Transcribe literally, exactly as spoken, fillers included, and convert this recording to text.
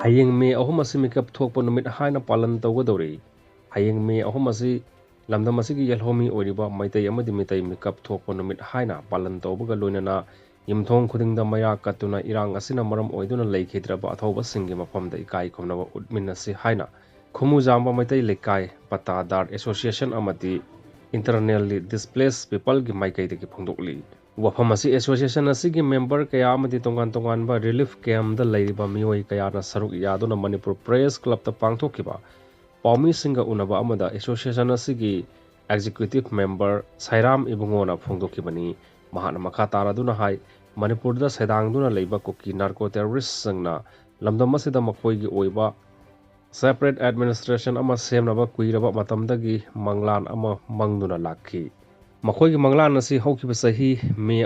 ꯍꯌꯦꯡ ꯃꯦ ꯑꯍꯨꯝ ꯑꯁꯤ ꯃꯤꯀꯞ ꯊꯣꯛꯄ ꯅꯨꯃꯤꯠ ꯍꯥꯏꯅ ꯄꯥꯂꯟ ꯇꯧꯒꯗꯧꯔꯤ꯫ ꯍꯌꯦꯡ ꯃꯦ ꯑꯍꯨꯝ ꯑꯁꯤ ꯂꯝꯗꯝ ꯑꯁꯤꯒꯤ ꯌꯦꯜꯍꯧꯃꯤ ꯑꯣꯏꯔꯤꯕ ꯃꯩꯇꯩ ꯑꯃꯗꯤ ꯃꯤꯇꯩ ꯃꯤꯀꯞ ꯊꯣꯛꯄ ꯅꯨꯃꯤꯠ ꯍꯥꯏꯅ ꯄꯥꯂꯟ ꯇꯧꯕꯒ ꯂꯣꯏꯅꯅ ꯌꯨꯝꯊꯣꯡ ꯈꯨꯗꯤꯡꯗ ꯃꯩꯔꯥ ꯀꯠꯇꯨꯅ ꯏꯔꯥꯡ ꯑꯁꯤꯅ ꯃꯔꯝ ꯑꯣꯏꯗꯨꯅ ꯂꯩꯈꯤꯗ꯭ꯔꯕ ꯑꯊꯧꯕꯁꯤꯡꯒꯤ ꯃꯐꯝꯗ ꯏꯀꯥꯏ ꯈꯨꯝꯅꯕ ꯎꯠꯃꯤꯟꯅꯁꯤ ꯍꯥꯏꯅ ꯈꯨꯃꯨꯖꯥꯝꯕ ꯃꯩꯇꯩ ꯂꯩꯀꯥꯏ ꯄꯇꯥꯗꯥꯔ ꯑꯦꯁꯣꯁꯤꯌꯦꯁꯟ ꯑꯃꯗꯤ Internally Displaced Peopleꯒꯤ ꯃꯥꯏꯀꯩꯗꯒꯤ ꯐꯣꯡꯗꯣꯛꯂꯤ꯫ ꯋꯥꯐꯝ ꯑꯁꯤ ꯑꯦꯁꯣꯁꯤꯌꯦꯁꯟ ꯑꯁꯤꯒꯤ ꯃꯦꯝꯕꯔ ꯀꯌꯥ ꯑꯃꯗꯤ ꯇꯣꯉꯥꯟ ꯇꯣꯉꯥꯟꯕ ꯔꯤꯂꯤꯐ ꯀꯦꯝꯗ ꯂꯩꯔꯤꯕ ꯃꯤꯑꯣꯏ ꯀꯌꯥꯅ ꯁꯔꯨꯛ ꯌꯥꯗꯨꯅ ꯃꯅꯤꯄꯨꯔ ꯄ꯭ꯔꯦꯁ ꯀ꯭ꯂꯕꯇ ꯄꯥꯡꯊꯣꯛꯈꯤꯕ ꯄꯥꯎꯃꯤꯁꯤꯡꯒ ꯎꯅꯕ ꯑꯃꯗ ꯑꯦꯁꯣꯁꯤꯌꯦꯁꯟ ꯑꯁꯤꯒꯤ ꯑꯦꯛꯖꯤꯀ꯭ꯌꯨꯇꯤꯚ ꯃꯦꯝꯕꯔ ꯁꯥꯏꯔꯥꯝ ꯏꯕꯨꯡꯉꯣꯅ ꯐꯣꯡꯗꯣꯛꯈꯤꯕꯅꯤ꯫ ꯃꯍꯥꯛꯅ ꯃꯈꯥ ꯇꯥꯔꯗꯨꯅ ꯍꯥꯏ, ꯃꯅꯤꯄꯨꯔꯗ ꯁꯩꯗꯥꯡꯗꯨꯅ ꯂꯩꯕ ꯀꯨꯀꯤ ꯅꯥꯔꯀꯣ ꯇꯦꯔꯣꯔꯤꯁꯁꯤꯡꯅ ꯂꯝꯗꯝ ꯑꯁꯤꯗ ꯃꯈꯣꯏꯒꯤ ꯑꯣꯏꯕ ꯁꯦꯄꯔꯦꯠ ꯑꯦꯗꯃꯤꯅꯤꯁꯇ꯭ꯔꯦꯁꯟ ꯑꯃ ꯁꯦꯝꯅꯕ ꯀꯨꯏꯔꯕ ꯃꯇꯝꯗꯒꯤ ꯃꯪꯂꯥꯟ ꯑꯃ ꯃꯪꯗꯨꯅ ꯂꯥꯛꯈꯤ꯫ ꯃꯈꯣꯏꯒꯤ ꯃꯪꯂꯥꯟ ꯑꯁꯤ ꯍꯧꯈꯤꯕ ꯆꯍꯤ ꯃꯦ